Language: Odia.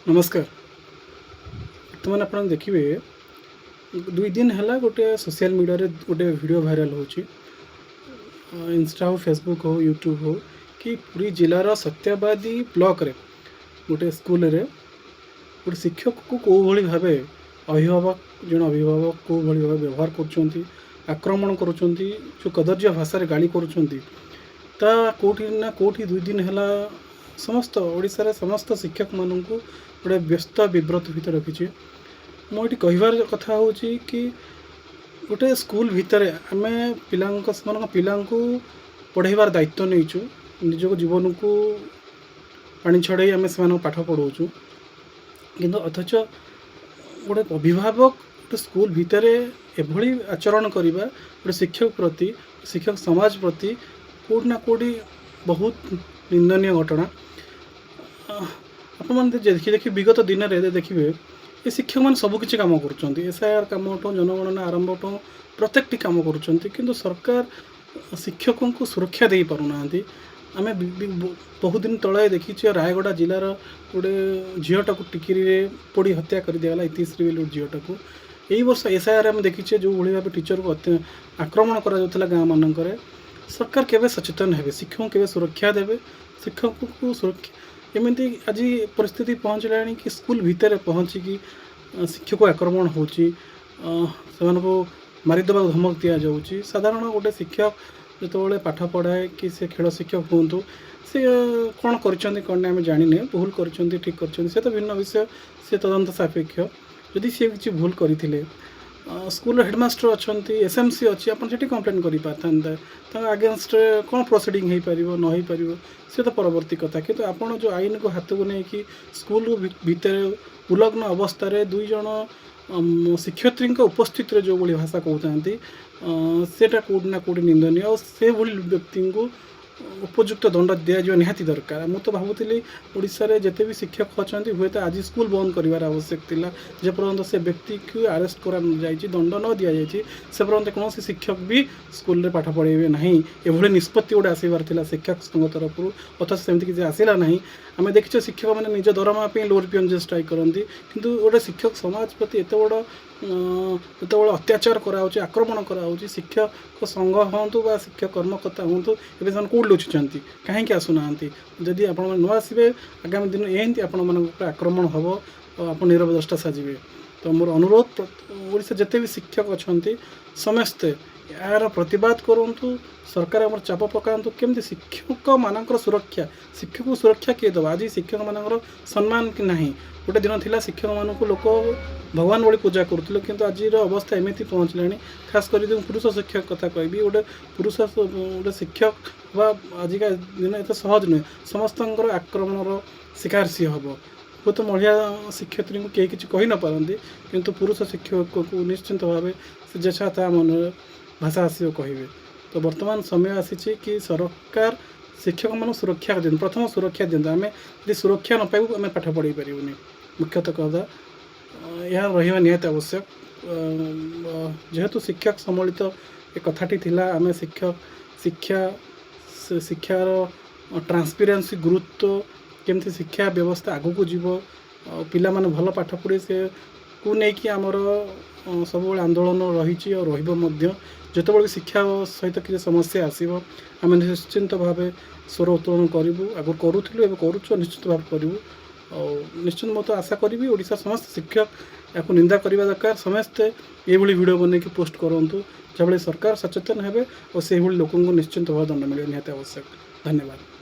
ନମସ୍କାର। ବର୍ତ୍ତମାନ ଆପଣ ଦେଖିବେ, 2 ଦିନ ହେଲା ଗୋଟେ ସୋସିଆଲ ମିଡ଼ିଆରେ ଗୋଟେ ଭିଡ଼ିଓ ଭାଇରାଲ୍ ହେଉଛି, ଇନଷ୍ଟା ହଉ, ଫେସବୁକ୍ ହଉ, ୟୁଟ୍ୟୁବ୍ ହଉ, କି ପୁରୀ ଜିଲ୍ଲାର ସତ୍ୟବାଦୀ ବ୍ଲକରେ ଗୋଟେ ସ୍କୁଲରେ ଗୋଟେ ଶିକ୍ଷକକୁ କେଉଁଭଳି ଭାବେ ଅଭିଭାବକ, ଜଣେ ଅଭିଭାବକ କେଉଁଭଳି ଭାବେ ବ୍ୟବହାର କରୁଛନ୍ତି, ଆକ୍ରମଣ କରୁଛନ୍ତି, ଯେଉଁ କଦର୍ଯ୍ୟ ଭାଷାରେ ଗାଳି କରୁଛନ୍ତି, ତା କେଉଁଠି ନା କେଉଁଠି 2 ଦିନ ହେଲା ସମସ୍ତ ଓଡ଼ିଶାରେ ସମସ୍ତ ଶିକ୍ଷକମାନଙ୍କୁ ଗୋଟେ ବ୍ୟସ୍ତ ବିବ୍ରତ ଭିତରେ ରଖିଛି। ମୁଁ ଏଠି କହିବାର କଥା ହେଉଛି କି ଗୋଟେ ସ୍କୁଲ ଭିତରେ ଆମେ ପିଲାଙ୍କ, ସେମାନଙ୍କ ପିଲାଙ୍କୁ ପଢ଼େଇବାର ଦାୟିତ୍ୱ ନେଇଛୁ। ନିଜକୁ ଜୀବନକୁ ପାଣି ଛଡ଼େଇ ଆମେ ସେମାନଙ୍କୁ ପାଠ ପଢ଼ଉଛୁ। କିନ୍ତୁ ଅଥଚ ଗୋଟେ ଅଭିଭାବକ ଗୋଟେ ସ୍କୁଲ ଭିତରେ ଏଭଳି ଆଚରଣ କରିବା ଗୋଟେ ଶିକ୍ଷକ ପ୍ରତି, ଶିକ୍ଷକ ସମାଜ ପ୍ରତି କେଉଁଠି ନା କେଉଁଠି ବହୁତ ନିନ୍ଦନୀୟ ଘଟଣା। ଆପଣମାନେ ଯଦି ଦେଖି ଦେଖି ବିଗତ ଦିନରେ ଯଦି ଦେଖିବେ, ଏ ଶିକ୍ଷକମାନେ ସବୁ କିଛି କାମ କରୁଛନ୍ତି। ଏସ୍ଆଇଆର୍ କାମଠୁ, ଜନଗଣନା ଆରମ୍ଭଠୁ ପ୍ରତ୍ୟେକଟି କାମ କରୁଛନ୍ତି। କିନ୍ତୁ ସରକାର ଶିକ୍ଷକଙ୍କୁ ସୁରକ୍ଷା ଦେଇପାରୁନାହାନ୍ତି। ଆମେ ବହୁତ ଦିନ ତଳେ ଦେଖିଛେ, ରାୟଗଡ଼ା ଜିଲ୍ଲାର ଗୋଟେ ଝିଅଟାକୁ ଟିକିରିରେ ପୋଡ଼ି ହତ୍ୟା କରିଦିଆଗଲା, ଇତିଶ୍ରୀ ବୋଲି ଗୋଟେ ଝିଅଟାକୁ। ଏଇ ବର୍ଷ ଏସ୍ଆଇଆର୍ ଆମେ ଦେଖିଛେ, ଯେଉଁଭଳି ଭାବେ ଟିଚରକୁ ଆକ୍ରମଣ କରାଯାଉଥିଲା ଗାଁମାନଙ୍କରେ। ସରକାର କେବେ ସଚେତନ ହେବେ? ଶିକ୍ଷକଙ୍କୁ କେବେ ସୁରକ୍ଷା ଦେବେ? ଶିକ୍ଷକଙ୍କୁ ସୁରକ୍ଷା ଏମିତି ଆଜି ପରିସ୍ଥିତି ପହଞ୍ଚିଲାଣି କି ସ୍କୁଲ ଭିତରେ ପହଞ୍ଚିକି ଶିକ୍ଷକ ଆକ୍ରମଣ ହେଉଛି, ସେମାନଙ୍କୁ ମାରିଦେବାକୁ ଧମକ ଦିଆଯାଉଛି। ସାଧାରଣ ଗୋଟେ ଶିକ୍ଷକ ଯେତେବେଳେ ପାଠ ପଢ଼ାଏ କି ସେ ଖେଳ ଶିକ୍ଷକ ହୁଅନ୍ତୁ, ସେ କ'ଣ କରିଛନ୍ତି କ'ଣ ନାହିଁ ଆମେ ଜାଣିନେ। ଭୁଲ କରିଛନ୍ତି, ଠିକ୍ କରିଛନ୍ତି, ସେ ତ ଭିନ୍ନ ବିଷୟ, ସେ ତଦନ୍ତ ସାପେକ୍ଷ। ଯଦି ସିଏ କିଛି ଭୁଲ କରିଥିଲେ, ସ୍କୁଲର ହେଡ଼ମାଷ୍ଟର ଅଛନ୍ତି, ଏସ୍ଏମ୍ସି ଅଛି, ଆପଣ ସେଠି କମ୍ପ୍ଲେନ୍ କରିପାରିଥାନ୍ତେ। ତାଙ୍କ ଆଗେନଷ୍ଟରେ କ'ଣ ପ୍ରୋସିଡ଼ିଂ ହେଇପାରିବ ନ ହେଇପାରିବ, ସେ ତ ପରବର୍ତ୍ତୀ କଥା। କିନ୍ତୁ ଆପଣ ଯେଉଁ ଆଇନକୁ ହାତକୁ ନେଇକି ସ୍କୁଲ ଭିତରେ ଉଲଗ୍ନ ଅବସ୍ଥାରେ ଦୁଇ ଜଣ ଶିକ୍ଷୟିତ୍ରୀଙ୍କ ଉପସ୍ଥିତିରେ ଯେଉଁଭଳି ଭାଷା କହୁଥାନ୍ତି, ସେଇଟା କେଉଁଠି ନା କେଉଁଠି ନିନ୍ଦନୀୟ। ଆଉ ସେଭଳି ବ୍ୟକ୍ତିଙ୍କୁ ଉପଯୁକ୍ତ ଦଣ୍ଡ ଦିଆଯିବା ନିହାତି ଦରକାର। ମୁଁ ତ ଭାବୁଥିଲି, ଓଡ଼ିଶାରେ ଯେତେ ବି ଶିକ୍ଷକ ଅଛନ୍ତି, ହୁଏତ ଆଜି ସ୍କୁଲ ବନ୍ଦ କରିବାର ଆବଶ୍ୟକ ଥିଲା। ଯେପର୍ଯ୍ୟନ୍ତ ସେ ବ୍ୟକ୍ତିକୁ ଆରେଷ୍ଟ କରାଯାଇଛି, ଦଣ୍ଡ ନ ଦିଆଯାଇଛି, ସେ ପର୍ଯ୍ୟନ୍ତ କୌଣସି ଶିକ୍ଷକ ବି ସ୍କୁଲରେ ପାଠ ପଢ଼ାଇବେ ନାହିଁ, ଏଭଳି ନିଷ୍ପତ୍ତି ଗୋଟେ ଆସିବାର ଥିଲା ଶିକ୍ଷକ ସଂଘ ତରଫରୁ। ଅଥଚ ସେମିତି କିଛି ଆସିଲା ନାହିଁ। ଆମେ ଦେଖିଛେ, ଶିକ୍ଷକମାନେ ନିଜ ଦରମା ପାଇଁ ଲୋଅର ପିଅନ ଷ୍ଟ୍ରାଇକ୍ କରନ୍ତି। କିନ୍ତୁ ଗୋଟେ ଶିକ୍ଷକ ସମାଜ ପ୍ରତି ଏତେ ବଡ଼ ଯେତେବେଳେ ଅତ୍ୟାଚାର କରାହେଉଛି, ଆକ୍ରମଣ କରାହେଉଛି, ଶିକ୍ଷକ ସଂଘ ହୁଅନ୍ତୁ ବା ଶିକ୍ଷକ କର୍ମକର୍ତ୍ତା ହୁଅନ୍ତୁ, ଏବେ ସେମାନେ କେଉଁଠି ଲୁଚିଛନ୍ତି? କାହିଁକି ଆସୁନାହାନ୍ତି? ଯଦି ଆପଣମାନେ ନ ଆସିବେ, ଆଗାମୀ ଦିନ ଏମିତି ଆପଣମାନଙ୍କ ଉପରେ ଆକ୍ରମଣ ହେବ ଆଉ ଆପଣ ନିରବ ଦ୍ରଷ୍ଟା ସାଜିବେ। ତ ମୋର ଅନୁରୋଧ, ଓଡ଼ିଶା ଯେତେ ବି ଶିକ୍ଷକ ଅଛନ୍ତି, ସମସ୍ତେ ଏହାର ପ୍ରତିବାଦ କରନ୍ତୁ। ସରକାର ଆମର ଚାପ ପକାନ୍ତୁ, କେମିତି ଶିକ୍ଷକମାନଙ୍କର ସୁରକ୍ଷା, ଶିକ୍ଷକକୁ ସୁରକ୍ଷା କିଏ ଦେବ? ଆଜି ଶିକ୍ଷକମାନଙ୍କର ସମ୍ମାନ କି ନାହିଁ। ଗୋଟେ ଦିନ ଥିଲା, ଶିକ୍ଷକମାନଙ୍କୁ ଲୋକ ଭଗବାନ ଭଳି ପୂଜା କରୁଥିଲେ। କିନ୍ତୁ ଆଜିର ଅବସ୍ଥା ଏମିତି ପହଞ୍ଚିଲାଣି। ଖାସ୍ କରି ଯଦି ମୁଁ ପୁରୁଷ ଶିକ୍ଷକ କଥା କହିବି, ଗୋଟେ ପୁରୁଷ ଗୋଟେ ଶିକ୍ଷକ ବା ଆଜିକା ଦିନ ଏତେ ସହଜ ନୁହେଁ। ସମସ୍ତଙ୍କର ଆକ୍ରମଣର ଶିକାର ସିଏ ହେବ। ହୁଏତ ମହିଳା ଶିକ୍ଷୟିତ୍ରୀଙ୍କୁ କେହି କିଛି କହି ନପାରନ୍ତି, କିନ୍ତୁ ପୁରୁଷ ଶିକ୍ଷକକୁ ନିଶ୍ଚିନ୍ତ ଭାବେ ସେ ଯେଛା ତା ମନରେ ଭାଷା ଆସିବ କହିବେ। ତ ବର୍ତ୍ତମାନ ସମୟ ଆସିଛି କି ସରକାର ଶିକ୍ଷକମାନଙ୍କୁ ସୁରକ୍ଷା ଦିଅନ୍ତୁ, ପ୍ରଥମ ସୁରକ୍ଷା ଦିଅନ୍ତୁ। ଆମେ ଯଦି ସୁରକ୍ଷା ନ ପାଇବୁ, ଆମେ ପାଠ ପଢ଼ାଇ ପାରିବୁନି। ମୁଖ୍ୟତଃ କଥା ଏହା ରହିବା ନିହାତି ଆବଶ୍ୟକ। ଯେହେତୁ ଶିକ୍ଷକ ସମ୍ବଳିତ ଏ କଥାଟି ଥିଲା, ଆମେ ଶିକ୍ଷକ ଶିକ୍ଷା, ଶିକ୍ଷାର ଟ୍ରାନ୍ସପେରେନ୍ସି ଗୁରୁତ୍ୱ, କେମିତି ଶିକ୍ଷା ବ୍ୟବସ୍ଥା ଆଗକୁ ଯିବ ଆଉ ପିଲାମାନେ ଭଲ ପାଠ ପଢ଼ି, ସେକୁ ନେଇକି ଆମର ସବୁବେଳେ ଆନ୍ଦୋଳନ ରହିଛି ଆଉ ରହିବ ମଧ୍ୟ। ଯେତେବେଳେ ବି ଶିକ୍ଷା ସହିତ କିଛି ସମସ୍ୟା ଆସିବ, ଆମେ ନିଶ୍ଚିନ୍ତ ଭାବେ ସ୍ୱର ଉତ୍ତୋଳନ କରିବୁ। ଆଗରୁ କରୁଥିଲୁ, ଏବେ କରୁଛୁ, ନିଶ୍ଚିତ ଭାବେ କରିବୁ। ଆଉ ନିଶ୍ଚିତ ମୁଁ ତ ଆଶା କରିବି, ଓଡ଼ିଶା ସମସ୍ତ ଶିକ୍ଷକ ଏହାକୁ ନିନ୍ଦା କରିବା ଦରକାର। ସମସ୍ତେ ଏଇଭଳି ଭିଡ଼ିଓ ବନେଇକି ପୋଷ୍ଟ କରନ୍ତୁ, ଯାହାଫଳରେ ସରକାର ସଚେତନ ହେବେ ଆଉ ସେଇଭଳି ଲୋକଙ୍କୁ ନିଶ୍ଚିନ୍ତ ଭାବେ ଦଣ୍ଡ ମିଳିବା ନିହାତି ଆବଶ୍ୟକ। ଧନ୍ୟବାଦ।